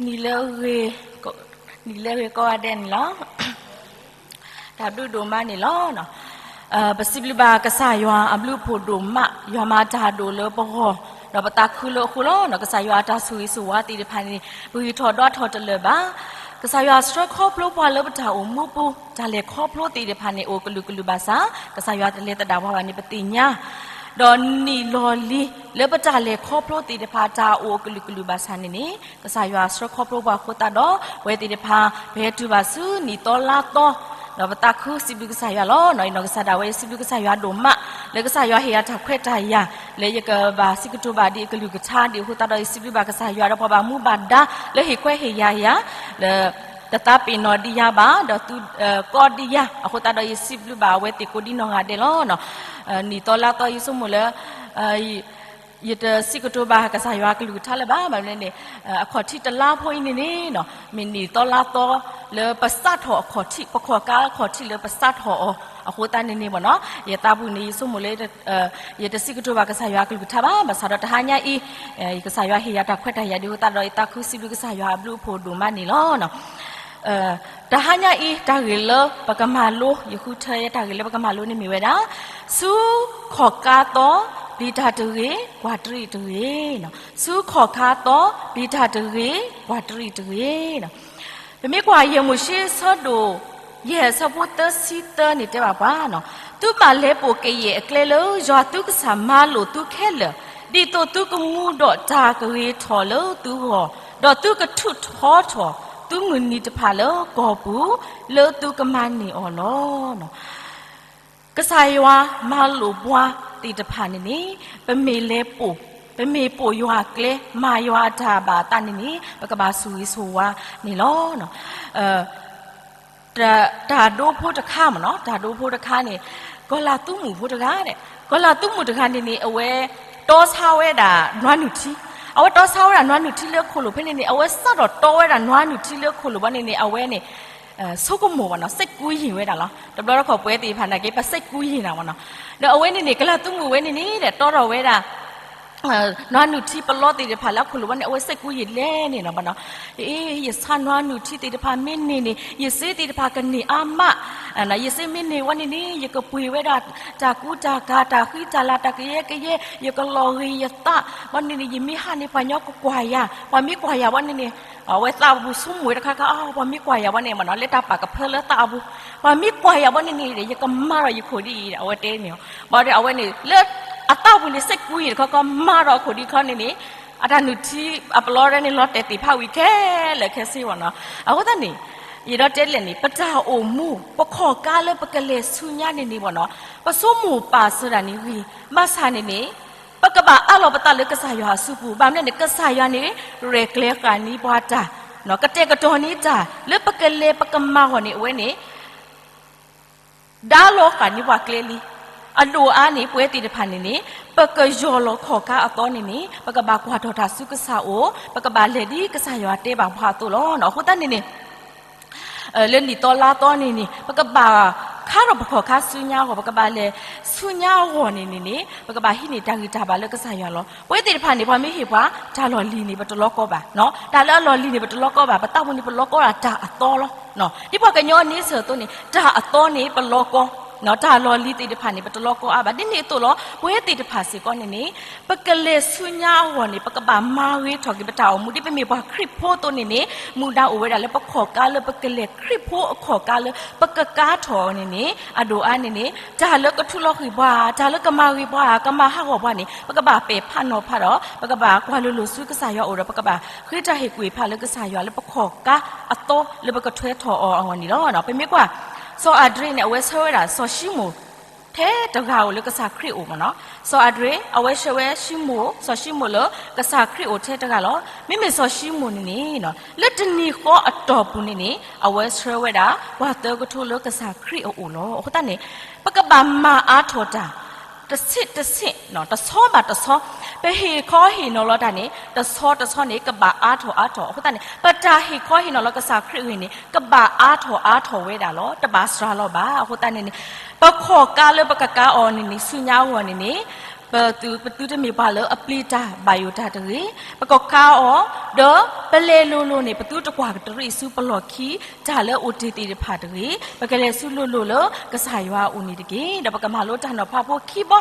နံၤလၢအဂ့ၤ, နံၤလၢအဂ့ၤကိးဂၤဒဲးန့ၣ်လီၤ. တၢ်ဘျုးဒိၣ်မးန့ၣ်လီၤ. ပစံးဘျုးဘၣ်ကစၢ်ယွၤအဘျုးအဖှိၣ်ဒိၣ်မး, ယွၤမၤတၢ်ဒိၣ်လၢပဂီၢ်, ဒီးပသးခုလၢအဃိလီၤ. ကစၢ်ယွၤအတၢ်ဆိၣ်ဂ့ၤဆိၣ်ဝါသ့ၣ်တဖၣ်န့ၣ် ပဂံၢ်ထီၣ်ဒွးထီၣ်တလၢာ်ဘၣ်. ကစၢ်ယွၤဆှၢခီဖျိပှၤလၢပတၢ်အိၣ်မူပူၤ, တၢ်လဲၤခီဖျိသ့ၣ်တဖၣ်န့ၣ် အိၣ်ကလုာ်ကလုာ်ဘၣ်ဆၣ်, ကစၢ်ယွၤတလဲၤသဒၣ်ပှၤဘၣ်န့ၣ် ပသ့ၣ်ညါ ဒီးနံၣ်လီၤလံၤလၢပတၢ်လဲၤခီဖျိသ့ၣ်တဖၣ် တၢ်အိၣ်အကလုာ်ကလုာ်ဘၣ်ဆၣ်န့ၣ်န့ၣ်, ကစၢ်ယွၤဆှၢခီဖျိပှၤအဃိသတးဒီး ပဝဲသ့ၣ်တဖၣ် ပဟဲတုၤဘၣ်ဆူနံၣ်သီလါသီ, ဒီးပသးခုစံးဘျုးကစၢ်ယွၤလီၤ. နီၢ်အံၤနီၢ်ကစၢ်ဒၣ်ဝဲ ယစံးဘျုးကစၢ်ယွၤဒိၣ်မး လၢကစၢ်ယွၤဟ့ၣ်ယၤတၢ်ခွဲးတၢ်ယာ် လၢယကဘၣ်စံးကတိၤဘၣ်ဒ်အကလုၢ်ကထါဒ်အဃိသတးဒီး ယစံးဘျုးဘၣ်ကစၢ်ယွၤဒီးပှၤဘၣ်မူဘၣ်ဒါ လၢဟ့ၣ်ခွဲးဟ့ၣ်ယာ်ယၤ လၢ တသးပ့ၤနီၣ်ဒံးယၤဘၣ်, ဒီးသုကိးဒံးယၤ, အဃိသတးဒီးယစံးဘျုးဘၣ်အဝဲသ့ၣ်ကိးဒံနီၢ်ဂၤဒဲးလီၤ. နံၣ်သီလါသီယဆိကမိၣ်လၢ ယတစံးကတိၤဘၣ်ကစၢ်ယွၤအကလုၢ်ကထါလၢၤဘၣ်, ဘၣ်မနုၤလဲၣ်န့ၣ် အခီၣ်ထံးတလါဖိအံၤန့ၣ်န့ၣ် မ့ၢ်နံၣ်သီလါသီလၢပစးထီၣ်အခီၣ်ထံး, ပခီၣ်ကါအခီၣ်ထံးလၢပစးထီၣ်အီၤ, အဃိသတးန့ၣ်န့ၣ်ဘၣ်နီၢ်, ယသးပူၤန့ၣ် ယဆိကမိၣ်လၢ ယတစံးကတိၤဘၣ်ကစၢ်ယွၤအကလုၢ်ကထါဘၣ်, ဘၣ်ဆၣ်ဒီးတဟါညါအံၤ ကစၢ်ယွၤဟ့ၣ်ယၤတၢ်ခွဲးတၢ်ယာ်ဒ်အဃိသတးဒီး ယသးခုစံးဘျုးကစၢ်ယွၤအဘျုးအဖှိၣ်ဒိၣ်မးန့ၣ်လီၤ. တဟါညါအံၤ တၢ်ဂ့ၢ်လၢပကမၤလိ, ယဃုထၢတၢ်ဂ့ၢ်လၢပကမၤလိန့ၣ်မ့ၢ်ဝဲဒၣ်, ဆူခီၣ်ကါသီ ပျံၤတၢ်တဂ့ၤ, ကွၢ်တရံးတဂ့ၤ, ဆူခီၣ်ကါသီ ပျံၤတၢ်တဂ့ၤ, ကွၢ်တရံးတဂ့ၤ. ပမ့ၢ်ကွၢ်ယဲၢ်မိၤၡ့ဆၢဒိၣ်ယဲၢ်ဆၢဖိသၢဆံသၢန့ၣ်တဲဘၣ်ပှၤ, သုဘၣ်လဲၤပိာ်ကယဲၢ်အကျဲလၢ ယွၤသုကစၢ်မၤလိာ်သုခဲလၢာ်, ဒ်သိးသုကမူဒီးတၢ်ကဂ့ၤထီၣ်လၢသုဂီၢ်, ဒီးသုကထုးထီထီၣ်သုမုၢ်နံၤတဖၣ်လၢကီၢ်ပူၤ လၢသုကမၤန့ၢ်အီၤလီၤ. ကစၢ်ယွၤမၤလိာ်ပှၤသ့ၣ်တဖၣ်န့ၣ်န့ၣ် ပမ့ၢ်လဲၤပိာ်, ပမ့ၢ်ပိာ်ယွၤအကျဲ မၤယွၤအတၢ်ဘၣ်အသးန့ၣ်န့ၣ် ပကဘၣ်ဆိၣ်ဂ့ၤဆိၣ်ဝါန့ၣ်လီၤ. တၢ်ဒိဖိတခါမ့ၢ်နီၢ်, တၢ်ဒိဖိတခါန့ၣ် ကီၤလၤသူမုၣ်ဖိတဂၤ, ကီၤလၤသူမုၣ်တဂၤန့ၣ်န့ၣ် အဝဲတီဆါဝဲဒၣ်နွားနုၢ်ထံ, အဝဲတီဆါဝဲဒၣ်နွားနုၢ်ထံလၢခိၣ်လိာ်ဖဲန့ၣ်န့ၣ် အဝဲစးထီၣ်တီဝဲဒၣ်နွားနုၢ်ထံလၢခိၣ်လိာ်ဘၣ်န့ၣ်န့ၣ် အဝဲန့ၣ် ဆိကမိၣ်ဘၣ်နီၢ်, စိတ်ကူးယဉ်ဝဲဒၣ်လီၤ. တဘျီတခီၣ်ပဝဲသ့ၣ်တဖၣ်န့ၣ်က့ ပစိတ်ကူးယဉ်နၤမ့ၢ်နီၢ်, ဒီးအဝဲန့ၣ်န့ၣ် ကီၤလၤသူမုၣ်ဝဲန့ၣ်န့ၣ် တီထီၣ်ဝဲဒၣ် နွားနုၢ်ထံပလီသ့ၣ်တဖၣ်လၢအခိၣ်လိာ်ဘၣ်န့ၣ် အဝဲစိတ်ကူးယဉ်လဲၣ်န့ၣ်နီၢ်, ဘၣ်နီၢ်, ယဆါနွားနုၢ်ထံသ့ၣ်တဖၣ်မ့ၢ်န့ၢ်န့ၣ် ယစ့သ့ၣ်တဖၣ်ကန့ၢ်အါမး, ယစ့မ့ၢ်န့ၢ်ဝဲန့ၣ်န့ၣ် ယကပှ့ၤဝဲဒၣ်တၢ်ကူတၢ်ကၤ တၢ်ဃံတၢ်လၤတၢ်ကယဲကယဲ ယကလီၤဂ့ၤယသးဘၣ်န့ၣ်န့ၣ် ယမ့ၢ်ဟးန့ၣ် ပှၤကညီကကွၢ်ယၤ, ပှၤမ့ၢ်ကွၢ်ယၤဘၣ်န့ၣ်န့ၣ် အဝဲသးပူၤဆိကမိၣ်ဝဲတခါခါ ပှၤမ့ၢ်ကွၢ်ယၤဘၣ်န့ၣ်မ့ၢ်နီၢ် လၢတၢ်ပာ်ကဖၢလၢသးအပူၤ, ပှၤမ့ၢ်ကွၢ်ယၤဘၣ်န့ၣ်န့ၣ် ယကမၤထီၣ်ယခိၣ်ဒ်အံၤ အဝဲတဲန့ၣ်, ဘၣ်ဒီးအဝဲန့ၣ် လၢအသးပူၤန့ၣ် စိတ်ကူးယဉ်တခီခီ မၤထီၣ်အခိၣ်ဒ်ခီန့ၣ်န့ၣ် အတၢ်နုၢ်ထံအပလီတၢ်န့ၣ် လီၤတဲာ်သ့ၣ်ဖးဝံၤခဲလၢာ်ခဲဆ့မ့ၢ်နီၢ်, အဃိသတးန့ၣ် ယဒီးတဲလဲၣ်န့ၣ် ပတၢ်အိၣ်မူ ပခီၣ်ကါလၢပကလဲၤဆူညါန့ၣ်န့ၣ်မ့ၢ်နီၢ် ပဆိကမိၣ်ပာ်စၢၤဒၣ်န့ၣ်ဂ့ၤ, ဘၣ်ဆၣ်န့ၣ်န့ၣ် ပကဘၣ်အးလီၤပသးလၢကစၢ်ယွၤအစုပူၤ, ဘၣ်မနုၤန့ၣ် ကစၢ်ယွၤန့ၣ် ရဲၣ်ကျဲၤဃာ်န့ၢ်ပှၤတၢ်, ကတဲာ်ကတီၤန့ၢ်တၢ် လၢပကလဲၤပကမၤအဂီၢ်န့ၣ် အဝဲန့ၣ် ဒါလီၤဃာ်န့ၢ်ပှၤကျဲလံ. အဒိၣ်အါန့ၣ် ပဝဲသ့ၣ်တဖၣ်န့ၣ်န့ၣ် ပကယီၢ်လီၤခီၣ်ကါအသီန့ၣ်န့ၣ် ပကဘၣ်ကွၢ်ထီၣ်တၢ်ဆူကစၢ်အအိၣ်, ပကဘၣ်လဲၤဒ်ကစၢ်ယွၤတဲဘၣ်ပှၤအသိးလီၤ. အဃိသတးန့ၣ်န့ၣ် လၢနံၣ်သီလါသီန့ၣ်န့ၣ် ပကဘၣ်ခါထီၣ်ပခီၣ်ကါဆူညါအဂီၢ်, ပကဘၣ်လဲၤဆူညါအဂီၢ်န့ၣ်န့ၣ်န့ၣ် ပကဘၣ်ဟံးန့ၢ်တၢ်ဂံၢ်တၢ်ဘါလၢကစၢ်ယွၤလီၤ. ပဝဲသ့ၣ်တဖၣ်န့ၣ် ပှၤမ့ၢ်ဟ့ၣ်ပှၤတၢ်လီၢ်လံၤန့ၣ် ပတလီၤကီဘၣ်, တၢ်လၢအလီၢ်လံၤန့ၣ် ပတလီၤကီဘၣ်, ပသးပူၤန့ၣ် ပလီၤကီဒၣ်တၢ်အသီလီၤ. ဒ်ပှၤကညီအန့ဆၢၣ်အသိးန့ၣ် တၢ်အသီန့ၣ် ပလီၤကီ, တၢ်လီၢ်လံၤသ့ၣ်တဖၣ်န့ၣ် ပတလီၤကီအါဘၣ်. ဒ်န့ၣ်အသိးလီၤ ပဝဲသ့ၣ်တဖၣ်စ့ၢ်ကီးန့ၣ်န့ၣ် ပကလဲၤဆူညါအဂီၢ်န့ၣ် ပကဘၣ်မၤဂ့ၤထီၣ်က့ၤပတၢ်အိၣ်မူ ဒ်ပမ့ၢ်ပှၤခရံာ်ဖိအသိးန့ၣ်န့ၣ် မူဒါအိၣ်ဝဲဒၣ်လၢပခီၣ်ကါလၢပကလဲၤခရံာ်ဖိအခီၣ်ကါလၢပကကါထီၣ်န့ၣ်န့ၣ် အဒိၣ်အါန့ၣ်န့ၣ် တၢ်လၢကထူလီၤဃံၢ်ပှၤ တၢ်လၢကမၤဂ့ၤပှၤ ကမၤဟးဂီၤပှၤန့ၣ် ပကဘၣ်ပဲာ်ဖးနီၤဖးဒီး ပကဘၣ်ကွၢ်လိၤလိၤဆူကစၢ်ယွၤအအိၣ်ဒီး ပကဘၣ်ဃ့တၢ်ဟ့ၣ်ကွံာ်ဖးလၢကစၢ်ယွၤလၢပခီၣ်ကါအသီလၢပကထွဲထီၣ်အီၤအဂီၢ်န့ၣ်လီၤ. ပမ့ၢ်ကွၢ် စီၤအၤဒြ့န့ၣ် အဝဲဆှၢဝဲဒၣ်စီၤၡံမိၣ် ထဲတဂၤဧိၤလၢကစၢ်ခရံာ်အအိၣ်မ့ၢ်နီၤ. စီၤအၤဒြ့ အဝဲဆှၢဝဲၡံမိၣ် စီၤၡံမိၣ်လၢကစၢ်ခရံာ်အအိၣ်ထဲတဂၤလီၤ. မ့မ့ၢ်စီၤၡံမိၣ်န့ၣ်န့ၣ် လၢတနံၤဃီအတီၢ်ပူၤန့ၣ်န့ၣ် အဝဲဆှၢဝဲဒၣ်ပှၤသၢကထိလၢကစၢ်ခရံာ်အအိၣ်လီၤ. အဃိသတးန့ၣ် ပကဘၣ်မၤအါထီၣ်တၢ် တဆံးတဆံး တဆီဘၣ်တဆီ ပဟ့ၣ်ခီဟ့ၣ်နီၤလီၤတၢ်န့ၣ် တဆီတဆီန့ၣ် ကဘၣ်အါထီၣ်အါထီၣ်. အဃိသတးန့ၣ် ပတၢ်ဟ့ၣ်ခီဟ့ၣ်နီၤလီၤကစၢ်ခရံာ်အဂ့ၢ်န့ၣ် ကဘၣ်အါထီၣ်အါထီၣ်ဝဲဒၣ်လီၤ. တဘၣ်စှၤလီၤဘၣ်. အဃိသတးန့ၣ်န့ၣ် ပခီၣ်ကါလၢပကကါအီၤန့ၣ်န့ၣ် ဆူညါအဂီၢ်န့ၣ်န့ၣ် ပသုတမ့ၢ်ပှၤလၢအပျံၤတၢ်ဘၣ်ယိၣ်တၢ်တဂ့ၤ, ပကခါအီၤ, ဒီးပလဲၤလိၤလိၤန့ၣ် ပသုတကွၢ်ကတရံးဆူပလီၢ်ခံ တၢ်လၢအအိၣ်တ့ၢ်သ့ၣ်တဖၣ်တဂ့ၤ, ပကလဲၤဆူလိၤလိၤလၢကစၢ်ယွၤအအိၣ်န့ၣ်တက့ၢ်. ဒီးပကမၤလိတၢ်နီၤဖးဖိခံဘီ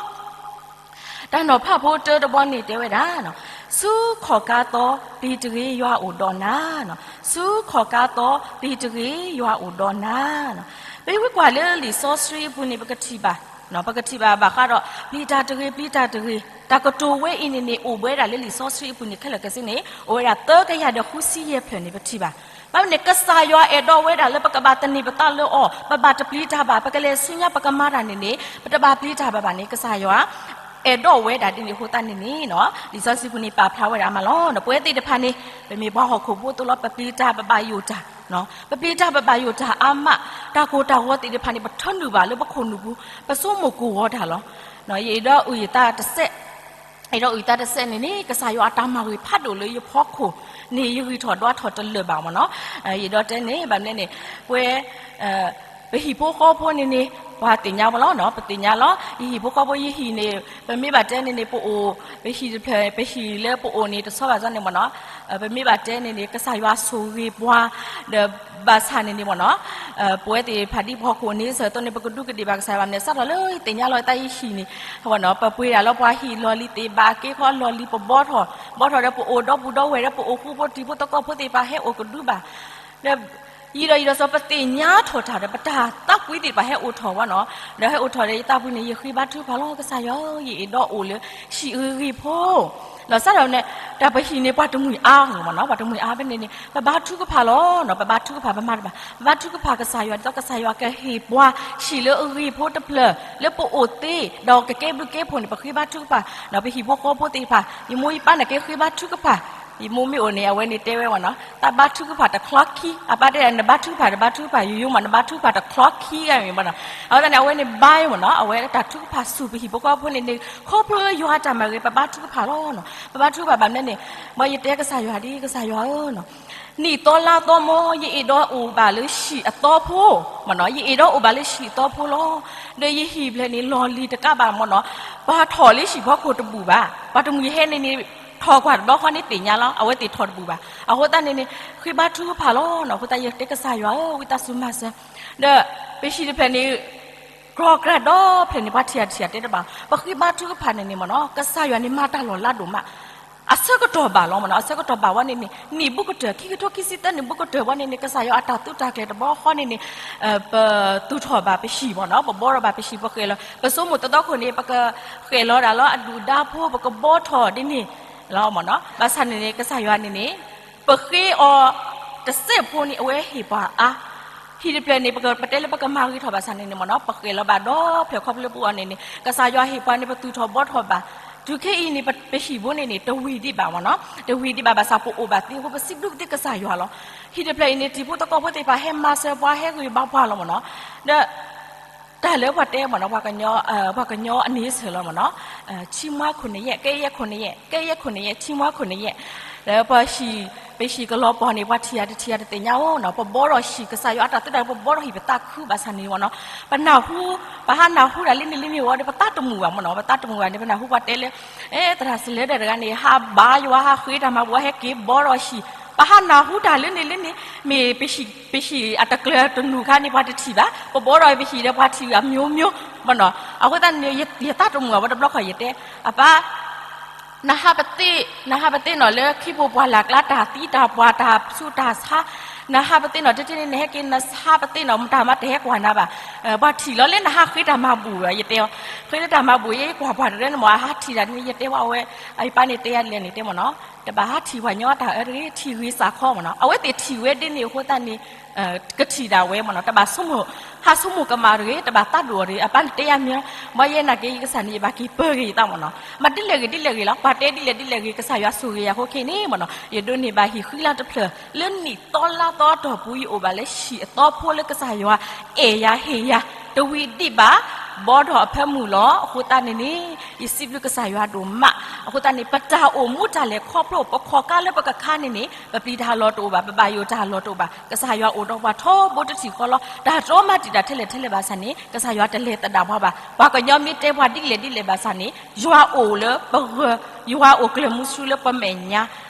တၢ်နီၤဖးဖိတၢတဘီန့ၣ်တဲဝဲဒၣ်, ဆူခီၣ်ကါသီ ပျံၤတဂ့ၤ ယွၤအိၣ်ဒီးနၤ, ဆူခီၣ်ကါသီ ပျံၤတဂ့ၤ ယွၤအိၣ်ဒီးနၤ. ပဝဲကွၢ်လၢလံာ်စီဆှံအပူၤန့ၣ် ပကထံၣ်ဘၣ်, ပကထံၣ်ဘၣ်ဘၣ်ဃးဒီး ပျံၤတၢ်တဂ့ၤ ပျံၤတၢ်တဂ့ၤ တၢ်ကတိၤဝဲအံၤန့ၣ်န့ၣ် အိၣ်ဝဲဒၣ်လၢလံာ်စီဆှံအပူၤန့ၣ် ခဲလၢာ်ခဲဆ့န့ၣ် အိၣ်ဝဲဒၣ်သၢကယၤဒီးဃုဆံယဲၢ်ဖျၢၣ်န့ၣ် ပထံၣ်ဘၣ်. ဘၣ်မနုၤန့ၣ် ကစၢ်ယွၤအဲၣ်ဒိးဝဲဒၣ်လၢပကဘၣ်သန့ၤပသးလၢအီၤ, ပဘၣ်တပျံၤတၢ်ဘၣ်, ပကလဲၤဆူညါ ပကမၤတၢ်န့ၣ်န့ၣ် ပတဘၣ်ပျံၤတၢ်ဘၣ်ဘၣ်န့ၣ် ကစၢ်ယွၤ အဲၣ်ဒိးဝဲဒၣ်ဒ်န့ၣ်အဃိသတးန့ၣ်န့ၣ် လံာ်စီဆှံပူၤန့ၣ် ပာ်ဖျါဝဲဒၣ်မးလီၤ. ပဝဲသ့ၣ်တဖၣ်န့ၣ် ပမ့ၢ်ပှၤဟီၣ်ခိၣ်ဖိအသိးလီၤ ပပျံၤတၢ်ပဘၣ်ယိၣ်တၢ်, ပပျံၤတၢ်ပဘၣ်ယိၣ်တၢ်အါမး, တၢ်ကိၢ်တၢ်ဂီၤသ့ၣ်တဖၣ်န့ၣ် ပထၢနုာ်ဘၣ်လၢပခိၣ်နူာ်ပူၤ, ပဆိကမိၣ်ကိၢ်ဂီၤတၢ်လီၤ. ယအဲၣ်ဒိးအုၣ်ယသးတစဲး အဲၣ်ဒိးအုၣ်ယသးတစဲးန့ၣ်န့ၣ် ကစၢ်ယွၤအတၢ်မၤဂ့ၤဖးဒိၣ်လၢယဖီခိၣ်န့ၣ် ယဂံၢ်ထီၣ်ဒွးထီၣ်တလၢာ်ဘၣ်မ့ၢ်နီၤ. ယအဲၣ်ဒိးတဲန့ၣ် ဘၣ်မနုၤန့ၣ် ပဝဲ ပဟံၣ်ဖိဃီဖိန့ၣ်န့ၣ် ပှၤသ့ၣ်ညါဝဲလီၤ, ပသ့ၣ်ညါလီၤ. ယဟံၣ်ဖိဃီဖိ ယဟံၣ်န့ၣ် ပမ့ၢ်ဘၣ်တဲန့ၣ်န့ၣ် ပအိၣ် ပဟံၣ်တဖျၢၣ် ပဟံၣ်လၢပအိၣ်န့ၣ် တဆီဘၣ်ဆီန့ၣ်မ့ၢ်နီၤ. ပမ့ၢ်ဘၣ်တဲန့ၣ်န့ၣ် ကစၢ်ယွၤဆိၣ်ဂ့ၤပှၤ ဒီးဘၣ်ဆၣ်န့ၣ်န့ၣ်မ့ၢ်နီၤ ပဝဲသ့ၣ်တဖၣ်ဒ်ပှၤဟီၣ်ခိၣ်န့ၣ် ဆၢကတီၢ်န့ၣ် ပကဒူးကဒ့ၣ်ဘၣ်ကစၢ်ယွၤန့ၣ် စးထီၣ်လၢယသ့ၣ်ညါလီၤတၢ်ယဟံၣ်န့ၣ် ပပှ့ၤဒၣ်လၢပှၤဟံၣ်လီၢ်လံၤသ့ၣ်ဘၣ်က့ၤခီ လီၢ်လံၤပဘီထီၣ် ဘီထီၣ်ဒီးပအိၣ်ဒီပုၢ်ဒီဝဲၢ်ဒီး ပအိၣ်ဃူဖိတံၤဖိသကိးဖိသ့ၣ်တဖၣ်ဟဲအိၣ်ကဒုဘၣ် ဒီး ယံာ်ဒီးယံာ်ဒီးစီၤ ပသ့ၣ်ညါထီၣ်တၢ်ဒီး ပတၢ်သးကွံသ့ၣ်တဖၣ်ဟဲအိၣ်ထီၣ်ဝဲနီၤ. ဒီးဟဲအိၣ်ထီၣ်ဒီးယသးပူၤန့ၣ် ယဃ့ဘါထုကဖၣ်လီၤ ကစၢ်ယွၤဧၢ, ယအဲၣ်ဒိးအိၣ်လၢဟံၣ်အဂ့ၤဖိ လီၤစးထီၣ်န့ၣ် တၢ်ပဟံၣ်န့ၣ် ပှၤတမှံၤအါမ့ၢ်နီၤ, ပှၤတမှံၤအါဖဲန့ၣ်န့ၣ် ပဘါထုကဖၣ်လီၤနီၤ, ပဘါထုကဖၣ် ပမၤတဘၣ် ပဘါထုကဖၣ်ကစၢ်ယွၤ ဒ်သိးကစၢ်ယွၤကဟ့ၣ်ပှၤ ဟံၣ်လၢအဂ့ၤဖိတဖျၢၣ် လၢပအိၣ်သ့ ဒီးကကဲဘျုးကဲဖှိၣ်န့ၣ် ပဃ့ဘါထုကဖၣ် ဒီးပဟံၣ်ဖိဃီဖိသ့ၣ်တဖၣ် ယမိၢ်ယပၢ်န့ၣ်က့ဃ့ဘါထုကဖၣ် ယမိၢ်မ့ၢ်အိၣ်န့ၣ် အဝဲန့ၣ်တဲဝဲမ့ၢ်နီၤ, တၢ်ဘါထုကဖၣ်တချီခံ, အပၢ်တဲဒၣ် နဘါထုကဖၣ်တဘါထုကဖၣ် ယိယိမး နဘါထုကဖၣ်တချီခံဂၤမ့ၢ်မ့ၢ်နီၤ. အဃိသတးန့ၣ် အဝဲန့ၣ်ဘါမ့ၢ်နီၤ, အဝဲတၢ်ထုကဖၣ်ဆူၣ်ပဟံၣ်ဖိဃီဖိန့ၣ်န့ၣ် ခီဖျိလၢယွၤတၢ်မၤဂ့ၤ ပဘါထုကဖၣ်လီၤနီၤ, ပဘါထုကဖၣ်ဘၣ်မနုၤန့ၣ် မ်ယတဲကစၢ်ယွၤဒ် ကစၢ်ယွၤဧၢနီၤ နံၣ်သီလါသီမ့ၢ် ယအဲၣ်ဒိးအိၣ်ဘၣ်လၢဟံၣ်အသီဖိ မ့ၢ်နီၤ, ယအဲၣ်ဒိးအိၣ်ဘၣ်လၢဟံၣ်အသီဖိလီၤ. ဒီးယဟံၣ်ဖျၢၣ်န့ၣ် လီၢ်လံၤတကးဘၣ်မ့ၢ်နီၤ, ပှၤထီၣ်လၢဟံၣ်ဖီခိၣ်တဘူၣ်ဘၣ်, ပှၤတမှံၤဟဲန့ၣ်န့ၣ် ထီၣ်ကွၢ်တဘျီဃီန့ၣ်သ့ၣ်ညါလီၤ, အဝဲသ့ၣ်ထီၣ်တဘူၣ်ဘၣ်. အဃိသတးန့ၣ်န့ၣ် ဃ့ဘါထုကဖၣ်လီၤနီၤ, အဃိသတးယတဲကစၢ်ယွၤဧၢ ဝံသးစူၤမၤစၢၤ ဒီးပဟံၣ်တဖျၢၣ်န့ၣ် ကြီကြၢ်ဒီဖျၢၣ်န့ၣ် ပှၤထံၣ်အထံၣ်အတဲတဘၣ်, ပဃ့ဘါထုကဖၣ်န့ၣ်န့ၣ်မ့ၢ်နီၤ ကစၢ်ယွၤန့ၣ်မၤတၢ်လီၤလးဒိၣ်မး, အဆၢကတီၢ်ဘၣ်လီၤမ့ၢ်နီၤ, အဆၢကတီၢ်ဘၣ်ဝဲန့ၣ်န့ၣ် နံၣ်ဘူးကတၢၢ် ခံကထိခံဆံသၢနံၣ်ဘူးကတၢၢ်ဝဲန့ၣ်န့ၣ် ကစၢ်ယွၤအတၢ်သုးတၢ်ကျဲၤတဘျီဃီန့ၣ်န့ၣ် ပသူၣ်ထီၣ်ဘၣ်ပဟံၣ်မ့ၢ်နီၤ, ပဘီထီၣ်ဘၣ်ပဟံၣ် ပဃဲၤလီၤ, ပဆိကမိၣ်တသီခိၣ်န့ၣ် ပကဃဲၤလီၤဒၣ်လၢအဒုၣ်ဒါဖိ ပကဘီထီၣ်ဒ်န့ၣ်လီၤမ့ၢ်နီၤ, ဘၣ်ဆၣ်န့ၣ်န့ၣ် ကစၢ်ယွၤန့ၣ်န့ၣ် ပဃ့အီၤတစဲးဖိန့ၣ် အဝဲဟ့ၣ်ပှၤအါ, ဟံၣ်တဖျၢၣ်န့ၣ် ပတဲလၢပကမၤဂ့ၤထီၣ်ဘၣ်ဆၣ်န့ၣ်န့ၣ်မ့ၢ်နီၤ ပဃဲၤလီၤဘၣ်ဒီဖျၢၣ်ခီဖျိလၢပအီၤန့ၣ်န့ၣ် ကစၢ်ယွၤဟ့ၣ်ပှၤန့ၣ် ပသူၣ်ထီၣ်ဘီထီၣ်ဘၣ်, တုၤခဲအံၤန့ၣ် ပဟံၣ်ဖိန့ၣ်န့ၣ် တဝံၤဒံးဘၣ်မ့ၢ်နီၤ, တဝံၤဒံးဘၣ်ဘၣ်ဆၣ် ပအိၣ်ဘၣ်သ့အဃိ ပစံးဘျုးကသ့ကစၢ်ယွၤလီၤ. ဟံၣ်တဖျၢၣ်အံၤန့ၣ် တံၤဖိသကိးဖိသ့ၣ်တဖၣ်ဟဲမၤစၢၤပှၤ ဟဲဂံၢ်ဘါပှၤလီၤမ့ၢ်နီၤ, ဒီး တၢ်လၢပှၤတဲမ့ၢ်နီၤ ပှၤကညီအန့ဆၢၣ်လီၤမ့ၢ်နီၤ, ဆံမွါခိၣ်နယဲၢ် ကဲယဲၢ်ခိၣ်နယဲၢ် ကဲယဲၢ်ခိၣ်နယဲၢ် ဆံမွါခိၣ်နယဲၢ်, ဒီးပဟံၣ် ပဟံၣ်ကလီၤပှီၢ်န့ၣ် ပှၤထံၣ်ယၤတထံၣ်ယၤတသ့ၣ်ညါဧိၤနီၤ, ပဘီထီၣ်ဟံၣ် ကစၢ်ယွၤအတၢ်သုးတၢ် ပဘီထီၣ်ဟံၣ်ပသးခုဘၣ်ဆၣ်န့ၣ်မ့ၢ်နီၤ, ပနၢ်ဟူ ပဟးနၢ်ဟူတၢ်လၢန့ၣ်လၢန့ၣ်ဝဲဒီး ပသးတမုာ်ဘၣ်မ့ၢ်နီၤ, ပသးတမုာ်ဘၣ်န့ၣ် ပနၢ်ဟူပှၤတဲလၢ အဲ သရၣ်စလဲဒီးတဂၤန့ၣ် ဟးဘါယွၤ ဟးဃ့တၢ်မၤဘူၣ် ဟဲက့ၤဘီထီၣ်ဟံၣ်, ပဟးနၢ်ဟူတၢ်လၢန့ၣ်လၢန့ၣ် မ့ၢ်ပဟံၣ် ပဟံၣ်အတကျၢၤတနူၢ်ခါန့ၣ် ပှၤတထံၣ်ဘၣ်, ပဘီထီၣ်ပဟံၣ်ဒီးပှၤထံၣ်အမျိုးမျိုးမ့ၢ်နီၤ, အဃိသတးန့ၣ် ယသးတမုာ်ဘၣ်ဝဲတဘျီဃီ ယတဲ အပၢ် နဟးပသ့ၣ် နဟးပသ့ၣ်နီၤလၢခံပူၤပှၢ်လၢ်ကျါ တၢ်သံတၢ်ပှၢ် တၢ်ဆူးတၢ်ဆါ, နဟးပသ့ၣ်နီၤ တထံၣ်န့ၣ် နဟဲက့ၤ နဟးပသ့ၣ်နီၤ မတၤမးတဟဲကွၢ်နၤဘၣ်, ပှၤထံၣ်လီၤလၢနဟးဃ့တၢ်မၤဘူၣ် ယတဲအီၤ, ဃ့လၢတၢ်မၤဘူၣ် ယကွၢ်ပှၤတရဲန့ၣ်မ့ၢ် အဟးထံၣ်တၢ်န့ၣ် ယတဲဝဲအဝဲ အပၢ်န့ၣ်တဲယၤလဲၣ်န့ၣ် တဲမ့ၢ်နီၤ, တဘၣ်ဟးထံၣ်ပှၤညီတၢ်အၢတဂ့ၤ ထံၣ်ဂ့ၤစးခီမ့ၢ်နီၤ, အဝဲသ့ၣ်ထံၣ်ဝဲဒ်န့ၣ်အဃိသတးန့ၣ် ကထံၣ်ဒၣ်ဝဲမ့ၢ်နီၤ, တဘၣ်ဆိကမိၣ် ဟးဆိကမိၣ်ကမၣ်တဂ့ၤ တဘၣ်သးဒိၣ်အီၤတဂ့ၤ, အပၢ်န့ၣ်တဲယၤမ့ၢ် ဘၣ်ယဲနာ်က့ၤ ယကစၢ်န့ၣ် ယဘၣ်က့ၤပၢၤဂ့ၤယသးမ့ၢ်နီၤ, မ့ၢ်ဒ်လဲၣ်ဂ့ၤဒ်လဲၣ်ဂ့ၤလီၤ, ပှၤတဲဒ်လဲၣ်ဒ်လဲၣ်ဂ့ၤ ကစၢ်ယွၤဆိၣ်ဂ့ၤယၤအဃိခဲအံၤန့ၣ်မ့ၢ်နီၤ, ယဒိးန့ၢ်ဘၣ်ဟံၣ်ဃံလၤတဖျၢၣ် လၢနံၣ်သီလါသီအတီၢ်ပူၤ ယအိၣ်ဘၣ်လၢဟံၣ်အသီဖိလၢကစၢ်ယွၤ အဲၣ်ယၤဟ့ၣ်ယၤ တဝံၤဒံးဘၣ် ဘီထီၣ်အဖၢမုၢ်လီၤ. အဃိသတးန့ၣ်န့ၣ် ယစံးဘျုးကစၢ်ယွၤဒိၣ်မး. အဃိသတးန့ၣ် ပတၢ်အိၣ်မူတၢ်လဲၤခီဖျိ ပခီၣ်ခါလၢပကခါန့ၣ်န့ၣ် ပပျံၤတၢ်လီၤတအိၣ်ဘၣ်, ပဘၣ်ယိၣ်တၢ်လီၤတအိၣ်ဘၣ်. ကစၢ်ယွၤအိၣ်ဒီးပှၤထီဘိတထံၣ်ဃီလီၤ. တၢ်တြီမၤတံာ်တာ်ထဲလဲၣ်ထဲလဲၣ်ဘၣ်ဆၣ်န့ၣ် ကစၢ်ယွၤတလဲၤသဒၣ်ပှၤဘၣ်. ပှၤကညီမ့ၢ်တဲပှၤဒ်လဲၣ်ဒ်လဲၣ်ဘၣ်ဆၣ်န့ၣ် ယွၤအိၣ်လၢပဂၢၢ်, ယွၤအိၣ်ကျၢၤမူဆူလၢပမဲာ်ညါ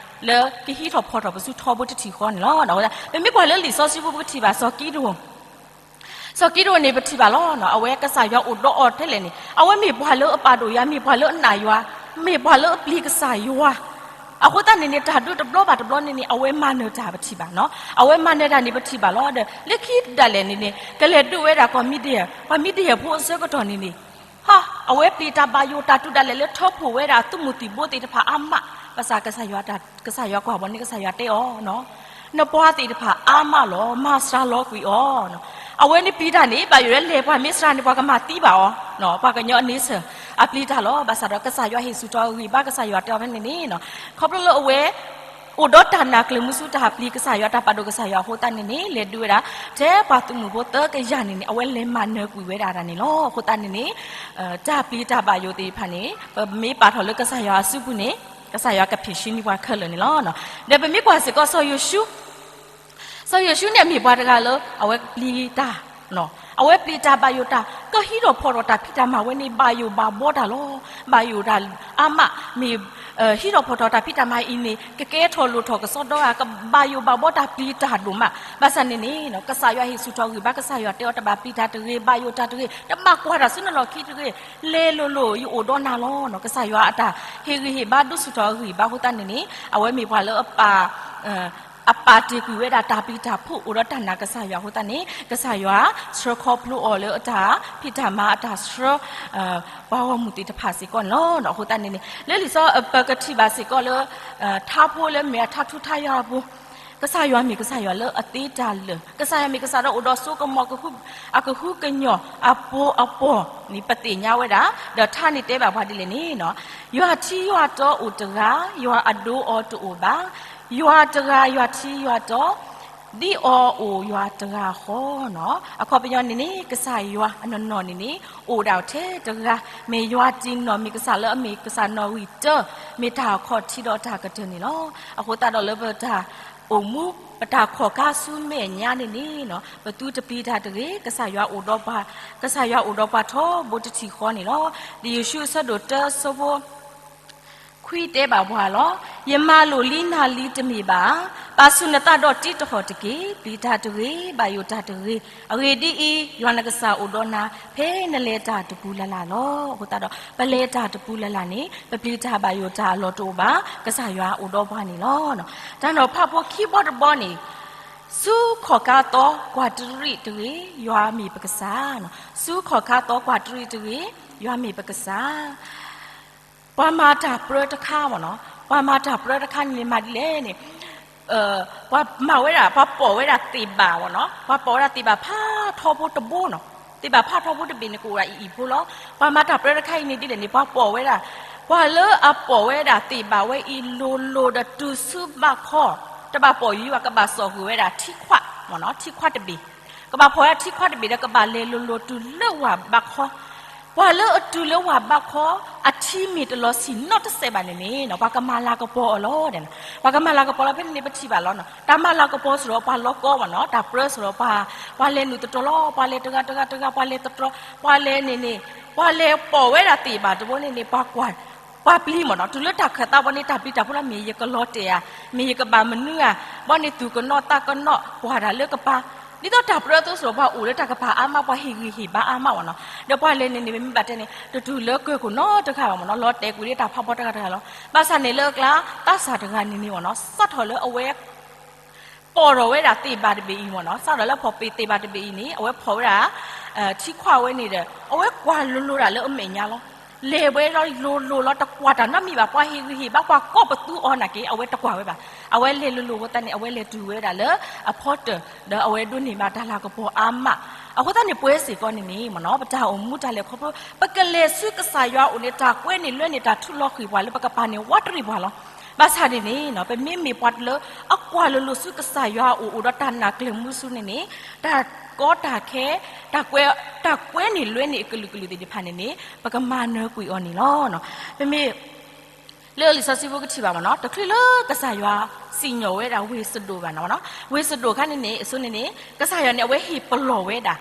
လၢကဟံးထီၣ်ဖီၣ်ထီၣ်ပဆူထီဘိတထံၣ်ဃီန့ၣ်လီၤ. ပမ့ၢ်ကွၢ်လၢလံာ်စီဆှံပူၤ ပကထံၣ်ဘၣ်စီၤကံဒဧိၣ် စီၤကံဒဧိၣ်န့ၣ် ပထံၣ်ဘၣ်လီၤ. အဝဲကစၢ်ယွၤအိၣ်ဒီးအီၤထဲလဲၣ်န့ၣ် အဝဲမ့ၢ်ပှၤလၢအပာ်ဒိၣ်ယွၤ, မ့ၢ်ပှၤလၢအနာ်ယွၤ, မ့ၢ်ပှၤလၢအပျံၤကစၢ်ယွၤ. အဃိသတးန့ၣ်န့ၣ် တၢ်ဒုးတဘျီဘၣ်တဘျီန့ၣ်န့ၣ် အဝဲမၤနၢၤတၢ်ပထံၣ်ဘၣ်နီၤ. အဝဲမၤနၢၤတၢ်န့ၣ် ပထံၣ်ဘၣ်လီၤ. ဒီးလၢခံဒၣ်လဲာ်န့ၣ်န့ၣ် ကလဲၤဒုးဝဲဒၣ်ကီၢ်မံၤဒယၢ်, ပှၤမံၤဒယၢ်ဖိအဆၢကတီၢ်န့ၣ်န့ၣ် ဟါ, အဝဲပျံၤတၢ်ဘၣ်ယိၣ်တၢ်တူၢ်ဒၣ်လဲာ်လၢထၢဖှိၣ်ဝဲဒၣ်အသုးမုၢ်သံၣ်ဘိသ့ၣ်တဖၣ်အါမး, ဘၣ်ဆၣ်ကစၢ်ယွၤတၢ်, ကစၢ်ယွၤကွၢ်ဘီန့ၣ် ကစၢ်ယွၤတဲအီၤ, နပှၤသ့ၣ်တဖၣ်အါမးလီၤ, မၤစှၤလီၤကွံာ်အီၤ. အဝဲန့ၣ်ပျံၤတၢ်န့ၣ် ဘၣ်ယိၣ်လၢလဲၤပှၤမ့ၢ်စှၤန့ၣ် ပှၤကမၤသံဘၣ်အီၤ, ပှၤကညီအန့ဆၢၣ် အပျံၤတၢ်လီၤ. ဘၣ်ဆၣ်ဒီးကစၢ်ယွၤဟ့ၣ်ဆူၣ်ထီၣ်အဂံၢ်ဘါ ကစၢ်ယွၤတဲအီၤဖဲန့ၣ်န့ၣ် ခီဖျိလၢအဝဲ အိၣ်ဒီးတၢ်နာ်ကျၢၤမူဆူတၢ်ပျံၤကစၢ်ယွၤတၢ်ပာ်ဒိၣ်ကစၢ်ယွၤအဃိသတးန့ၣ်န့ၣ် လဲၤဒုးဝဲဒၣ် ထဲပှၤသုးမုၢ်ဖိသၢကယၤန့ၣ်န့ၣ် အဝဲလဲၤမၤနၢၤကွံာ်ဝဲဒၣ်တၢ်န့ၣ်လီၤ. အဃိသတးန့ၣ်န့ၣ် တၢ်ပျံၤတၢ်ဘၣ်ယိၣ်သ့ၣ်တဖၣ်န့ၣ် ပမ့ၢ်ပာ်ထီၣ်လၢကစၢ်ယွၤအစုပူၤန့ၣ် ကစၢ်ယွၤကဖံးဆှံန့ၢ်ပှၤခဲလၢာ်န့ၣ်လီၤ. ဒီးပမ့ၢ်ကွၢ်စ့ၢ်ကီးစီၤယိၤၡူ စီၤယိၤၡူန့ၣ်မ့ၢ်ပှၤတဂၤလၢ အဝဲပျံၤတၢ် အဝဲပျံၤတၢ်ဘၣ်ယိၣ်တၢ် ကဟံးထီၣ်ဖီၣ်ထီၣ်တၢ်ဖံးတၢ်မၤဝဲန့ၣ် ဘၣ်ယိၣ်ဘၣ်ဘီတၢ်လီၤ. ဘၣ်ယိၣ်တၢ်အါမး မ့ၢ် ဟံးထီၣ်ဖီၣ်ထီၣ်တၢ်ဖံးတၢ်မၤအံၤန့ၣ် ကကဲထီၣ်လိၣ်ထီၣ်ကစီဒီဂၤ ကဘၣ်ယိၣ်ဘၣ်ဘီတၢ်ပျံၤတၢ်ဒိၣ်မး. ဘၣ်ဆၣ်န့ၣ်န့ၣ် ကစၢ်ယွၤဟ့ၣ်ဆူၣ်ထီၣ်အဂံၢ်ဘါ ကစၢ်ယွၤတဲအီၤ တဘၣ်ပျံၤတၢ်တဂ့ၤ, ဘၣ်ယိၣ်တၢ်တဂ့ၤ, တဘၣ်ကွၢ်တၢ်ဆူနလီၢ်ခံတဂ့ၤ, လဲၤလိၤလိၤ ယအိၣ်ဒီးနၤလီၤ. ကစၢ်ယွၤအတၢ်ဟ့ၣ်ဂံၢ်ဟ့ၣ်ဘါဒုးဆူၣ်ထီၣ်အဂံၢ်ဘါအဃိသတးန့ၣ်န့ၣ် အဝဲမ့ၢ်ပှၤလၢအပာ် အပာ်တ့ၢ်ကွံာ်ဝဲဒၣ်တၢ်ပျံၤတၢ်ဖုး အိၣ်ဒီးတၢ်နာ်ကစၢ်ယွၤအဃိသတးန့ၣ် ကစၢ်ယွၤဆှၢခီဖျိအီၤလၢအတၢ်ဖံးတၢ်မၤအတၢ်ဆှၢ ပှၤဂီၢ်မုၢ်သ့ၣ်တဖၣ်စ့ၢ်ကီးန့ၣ်လီၤ. အဃိသတးန့ၣ်န့ၣ် လၢလံာ်စီဆှံပကထံၣ်ဘၣ်စ့ၢ်ကီးလၢ ထါဖိလၢမ့ၢ်အထါထူထါယွၤအပူၤ ကစၢ်ယွၤမ့ၢ်ကစၢ်ယွၤလၢအသ့တၢ်လၢာ်, ကစၢ်ယွၤမ့ၢ်ကစၢ်ဒီးအိၣ်ဒီးစိကမီၤ အကဟုကညီၢ်အပူၤအပူၤန့ၣ် ပသ့ၣ်ညါဝဲဒၣ်, ဒီးထါန့ၣ်တဲဘၣ်ပှၤဒ်လဲၣ်န့ၣ်, ယွၤထံယွၤတီအိၣ်တဂၤ, ယွၤအဒိအီၤတအိၣ်ဘၣ်, ယွၤတဂၤယွၤထံယွၤတီ ဒ်အီၤအိၣ်ယွၤတဂၤဃီန့ၣ်. အခီပညီန့ၣ်န့ၣ် ကစၢ်ယွၤအနီၢ်နီၢ်န့ၣ်န့ၣ် အိၣ်ဒၣ်ထဲတဂၤ, မ့ၢ်ယွၤတံၢ်နီၢ် မ့ၢ်ကစၢ်လၢအမ့ၢ်ကစၢ်နီၣ်ဂံၢ်တၢ, မ့ၢ်တၢ်အခီၣ်ထံးဒီးတၢ်ကတၢၢ်န့ၣ်လီၤ. အဃိသတးဒီးလၢပတၢ်အိၣ်မူ ပတၢ်ခီၣ်ခါဆူမဲာ်ညါန့ၣ်န့ၣ် ပသုတပျံၤတၢ်တဂ့ၤ, ကစၢ်ယွၤအိၣ်ဒီးပှၤ, ကစၢ်ယွၤအိၣ်ဒီးပှၤထီဘိတထံၣ်ဃီန့ၣ်လီၤ. လံာ်ယိၤၡူအဆၢဒိၣ်တၢ အဆၢဖိခွံတဲဘၣ်ပှၤလီၤ. ယမၤလိာ်လံနၤလံတမ့ၢ်ဘၣ်ဧါ. ပာ်ဆူၣ်နသးဒီးတံးတဟီၣ်တက့ၢ်. ပျံၤတၢ်တဂ့ၤ, ဘၣ်ယိၣ်တၢ်တဂ့ၤ. အဂ့ၢ်ဒ်အံၤ, ယွၤနကစၢ်အိၣ်ဒီးနၤ ဖဲနလဲၤတၢ်တပူၤလၢ်လၢ်လီၤ. အဃိသတးဒီး ပလဲၤတၢ်တပူၤလၢ်လၢ်န့ၣ် ပပျံၤတၢ်ဘၣ်ယိၣ်တၢ်အလီၢ်တအိၣ်ဘၣ်, ကစၢ်ယွၤအိၣ်ဒီးပှၤန့ၣ်လီၤ. တၢ်နီၤဖးဖိခံဘီတဘီန့ၣ် ဆူခီၣ်ခါသီကွၢ်တရံးတဂ့ၤ, ယွၤမ့ၢ်ပကစၢ်. ဆူခီၣ်ခါသီကွၢ်တရံးတဂ့ၤ, ယွၤမ့ၢ်ပကစၢ်. ပှၤမၤတၢ်ပြၢတခါမ့ၢ်နီၤ, ပှၤမၤတၢ်ပြၢတခါန့ၣ်မၤဒ်လဲၣ်န့ၣ်, ပှၤမၤဝဲဒၣ် ပှၤပိာ်ဝဲဒၣ်သ့ၣ်ဘၣ်မ့ၢ်နီၤ, ပှၤပိာ်ဝဲဒၣ်သ့ၣ်ဘၣ်ဖးထီဖိတဘိနီၤ, သ့ၣ်ဘၣ်ဖးထီဖိတဘ့ၣ်န့ၣ် ကအိၣ်ဒၣ်အံၤအံၤဖိလီၤ. ပှၤမၤတၢ်ပြၢတခါအံၤန့ၣ်ဒ်လဲၣ်န့ၣ် ပှၤပိာ်ဝဲဒၣ်, ပှၤလၢအပိာ်ဝဲဒၣ်သ့ၣ်ဘၣ်ဝဲအံၤလိၤလိၤဒီးတုၤဆူဘးခီ, တဘၣ်ပိာ်ယွၤ ကဘၣ်စိာ်ဃုာ်ဝဲဒၣ်ထံခွးမ့ၢ်နီၤ, ထံခွးတဘ့ၣ် ကဘၣ်ဖီၣ်ဝဲဒၣ်ထံခွးတဘ့ၣ်ဒီး ကဘၣ်လဲၤလိၤလိၤတုၤလၢဝၤဘးခီ, ပှၤလၢအတုၤလၢဝၤဘးခီ အထံမ့ၢ်တလီၤဆံၣ်နီတစဲးဘၣ်န့ၣ်န့ၣ် ပှၤကမၤလၤကပီၤအီၤလီၤ. ပှၤကမၤလၤကပီၤလီၤဖဲန့ၣ်န့ၣ် ပထံၣ်ဘၣ်လီၤ. တၢ်မၤလၤကပီၤစ့ၢ်ဒီးပှၤလီကီမ့ၢ်နီၤ, တၢ်ပြၢစ့ၢ်ဒီးပှၤ, ပှၤလဲၤနုာ်သတြီၤလီၤ, ပှၤလဲၤတဂၤတဂၤတဂၤ ပှၤလဲၤသတြီၤ, ပှၤလဲၤန့ၣ်န့ၣ်, ပှၤလဲၤပိာ်ဝဲဒၣ်သ့ၣ်ဘၣ်တဘိန့ၣ်န့ၣ် ပှၤကွၢ် ပှၤပျံၤမ့ၢ်နီၤ, တုၤလၢတၢ်ခၢၣ်သးဘီန့ၣ် တၢ်ပျံၤတၢ်ဖုးလီၤ မ့ၢ်ယကလီၤတဲာ်ဧါ, မ့ၢ်ယကဘၣ်မနုၤဧါ, ဘီန့ၣ်သူၣ်ကနီၣ်သးကနီၣ် ကွၢ်တၢ်လၢကပၤ, ဒ်သိးတၢ်ပြၢအသိးစ့ၢ်ဒီး ပှၤအိၣ်လၢတၢ်ကပၤအါမး ပှၤဟ့ၣ်ဂံၢ်ဟ့ၣ်ဘါအါမးမ့ၢ်နီၤ, ဒီးပှၤလဲၤန့ၣ်န့ၣ် ပမ့ၢ်ဘၣ်တဲန့ၣ် တတုၤလၢကၢၢ်ခိၣ်နီတဂၤဘၣ်မ့ၢ်နီၤ, လီၤတဲာ်ကွံာ်လၢတၢ်ဖးဘီတဂၤတဂၤလီၤ. ဘၣ်ဆၣ်န့ၣ်လၢအကျါ သးစၢ်တဂၤန့ၣ်န့ၣ်မ့ၢ်နီၤ, စးထီၣ်လၢအဝဲ ပိာ်ထီၣ်ဝဲဒၣ်သ့ၣ်ဘၣ်တဘ့ၣ်အံၤမ့ၢ်နီၤ, စးထီၣ်လၢဖီၣ်ပ့ၤသ့ၣ်ဘၣ်တဘ့ၣ်အံၤန့ၣ် အဝဲဖီၣ်ဝဲဒၣ် ထံခွးဝဲန့ၣ်ဒီး အဝဲကွၢ်လိၤလိၤဒၣ်လၢအမဲာ်ညါလီၤ. လဲၤဝဲလီၤလိၤလိၤလီၤ တကွၢ်တၢ်နီတမံၤဘၣ်, ပှၤဟ့ၣ်ဂံၢ်ဟ့ၣ်ဘါ ပှၤကိးပသူအီၤနာ်က့ အဝဲတကွၢ်ဝဲဘၣ်. အဝဲလဲၤလိၤလိၤအဃိသတးန့ၣ် အဝဲလဲၤတုၤဝဲဒၣ်လၢအဖီတၢၢ် ဒီးအဝဲဒိးန့ၢ်ဘၣ်တၢ်လၤကပီၤအါမး. အဃိသတးန့ၣ် ပဝဲစ့ၢ်ကီးန့ၣ်န့ၣ်မ့ၢ်နီၤ ပတၢ်အိၣ်မူတၢ်လဲၤခီဖျိ ပကလဲၤဆူကစၢ်ယွၤအအိၣ်န့ၣ် တၢ်ကွဲန့ၢ်လွဲန့ၢ်တၢ်ထူလီၤဃံၤပှၤလၢပကပၤန့ၣ် ဝးတရံးပှၤလီၤ. ဘၣ်ဆၣ်န့ၣ်န့ၣ် ပမ့မ့ၢ်ပှၤတလၢအကွၢ်လိၤလိၤဆူကစၢ်ယွၤအအိၣ် အိၣ်ဒီးတၢ်နာ်ကျၢၤမူဆူန့ၣ်န့ၣ်, တၢ်ကီတၢ်ခဲ, တၢ်ကွဲ, တၢ်ကွဲန့ၢ်လွဲန့ၢ်အကလုာ်ကလုာ်သ့ၣ်တဖၣ်န့ၣ်န့ၣ် ပကမၤနၢၤကွံာ်အီၤန့ၣ်လီၤ. ပမ့ၢ် လၢလံာ်စီဆှံဖိကထံၣ်ဘၣ်မ့ၢ်နီၤ, တချုးလၢကစၢ်ယွၤစံၣ်ညီၣ်ဝဲဒၣ်ဝ့ၢ်စဒိၣ်ဘၣ်နီၤ, ဝ့ၢ်စဒိၣ်အခါန့ၣ်န့ၣ် အဆိန့ၣ်န့ၣ် ကစၢ်ယွၤန့ၣ် အဝဲဟ့ၣ်ပလီၢ်ဝဲဒၣ်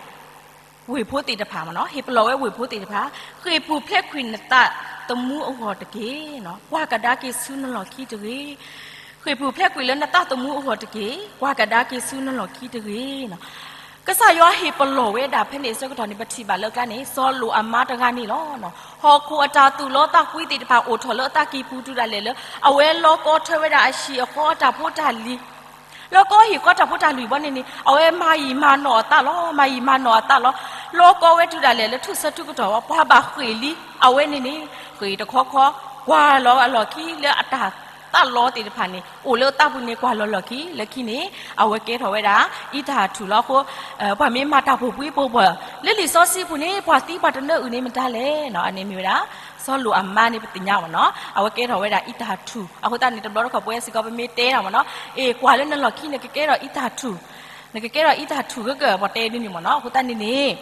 ဝ့ၢ်ဖိသ့ၣ်တဖၣ်မ့ၢ်နီၤ, ဟ့ၣ်ပလီၢ်ဝဲဝ့ၢ်ဖိသ့ၣ်တဖၣ်, ဃ့ၢ်ပူၤဖျဲးကွံာ်နသးသမူအဂီၢ်တက့ၢ်. ကွၢ်ကဒါက့ၤဆူနလီၢ်ခံတဂ့ၤ. ဃ့ၢ်ပူၤဖျဲးကွံာ်လၢနသးသမူအဂီၢ်တက့ၢ်. ကွၢ်ကဒါက့ၤဆူနလီၢ်ခံတဂ့ၤ. ကစၢ်ယွၤဟ့ၣ်ပလီၢ်ဝဲဒၣ်ဖဲန့ၣ်အဆၢကတီၢ်န့ၣ် ပထံၣ်ဘၣ်လၢအကျါန့ၣ် စီၤလိာ်အမါတဂၤန့ၣ်လီၤ. ဟီၣ်ခိၣ်အတၢ်သူၣ်လီသးကွံသ့ၣ်တဖၣ်အိၣ်ထီၣ်လၢအသးကံၢ်ပူၤတုၤဒၣ်လဲာ်လၢ အဝဲလီၤကီထၢဝဲဒၣ်အဟံၣ်အဃီအတၢ်ဖိတၢ်လံၤ လီၤကီဟံၣ်ဃီတၢ်ဖိတၢ်လံၤဘၣ်န့ၣ်န့ၣ် အဝဲမၤယံာ်မၤနီၢ်အသးလီၤ. မၤယံာ်မၤနီၢ်အသးလီၤ. လီၤကီဝဲတုၤဒၣ်လဲာ်လၢထူၣ်စုထူၣ်ကတီၢ်ဝဲ ပှၤဘၣ်ဃ့ၢ်လံ အဝဲန့ၣ်န့ၣ် ဃ့ၢ်တခီခီ ကွၢ်လီၤအလီၢ်ခံလၢအတၢ်သးလီသ့ၣ်တဖၣ်န့ၣ် အိၣ်လၢအသးပူၤန့ၣ် ကွၢ်လီၤလီၢ်ခံ လၢခံန့ၣ် အဝဲကဲထီၣ်ဝဲဒၣ် အံတၢ်ထူၣ်လီၤအဃိ ပှၤမ့ၢ်မၤတၢ်ဖှိၣ်ပှံၤပိၢ်ပှၢ် လၢလံာ်စီဆှံပူၤန့ၣ် ပှၤသံပှၤတနၢအုၣ်န့ၣ်မတၤလဲၣ်နီၤ, အန့ၣ်မ့ၢ်ဝဲဒၣ် စီၤလိာ်အမါန့ၣ် ပသ့ၣ်ညါမ့ၢ်နီၤ, အဝဲကဲထီၣ်ဝဲဒၣ်အံတၢ်ထူၣ်. အဃိသတးန့ၣ် တဘျီတခီၣ်ပဝဲစ့ၢ်ကီး ပမ့ၢ်တဲတၢ်မ့ၢ်နီၤ, အ့ၣ် ကွၢ်လၢနလီၢ်ခံ နကကဲထီၣ်အံတၢ်ထူၣ်, နကကဲထီၣ်အံတၢ်ထူၣ် ဂ့ၤကၢၢ် ပှၤတဲဒ်န့ၣ်မ့ၢ်နီၤ. အဃိသတးန့ၣ်န့ၣ်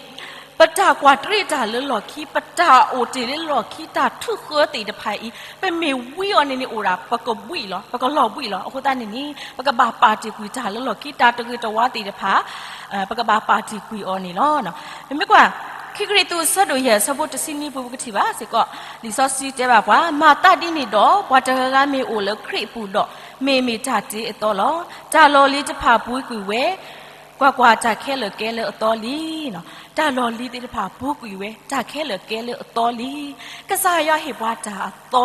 ပတၢ်ကွၢ်တရံးတၢ်လၢလီၢ်ခံ ပတၢ်အိၣ်တ့ၢ်လၢလီၢ်ခံ တၢ်ထုးဃၢသ့ၣ်တဖၣ်အံၤ ပမ့ၢ်ဝံအီၤန့ၣ်န့ၣ် အိၣ်ဒၣ် ပကဘှံးလီၤ ပကလီၤဘှံးလီၤ. အဃိသတးန့ၣ်န့ၣ် ပကဘၣ်ပာ်တ့ၢ်ကွံာ်တၢ်လၢလီၢ်ခံ တၢ်တဂ့ၤတဝါသ့ၣ်တဖၣ် ပကဘၣ်ပာ်တ့ၢ်ကွံာ်အီၤန့ၣ်လီၤ. ပမ့ၢ်ကွၢ် ခံကရံၣ်သူး အဆၢဒိၣ်ယဲၢ် အဆၢဖိတဆံနွံပူၤ ပကထံၣ်ဘၣ်စ့ၢ်ကီး လံာ်စီဆှံတဲဘၣ်ပှၤ, မၤသးဒ်န့ၣ်ဒီး ပှၤတဂၤဂၤမ့ၢ်အိၣ်လၢခရံာ်အပူၤဒီး မ့ၢ်မ့ၢ်တၢ်တ့အသီလီၤ. တၢ်လီၢ်လံၤတဖၣ်ပူၤကွံာ်ဝဲ, ကွၢ်ကွၢ်, တၢ်ခဲလၢာ်ကဲလၢအသီလံ. တၢ်လီၢ်လံၤသ့ၣ်တဖၣ်ပူၤကွံာ်ဝဲ, တၢ်ခဲလၢာ်ကဲလၢအသီလံ. ကစၢ်ယွၤဟ့ၣ်ပှၤတၢ်အသီ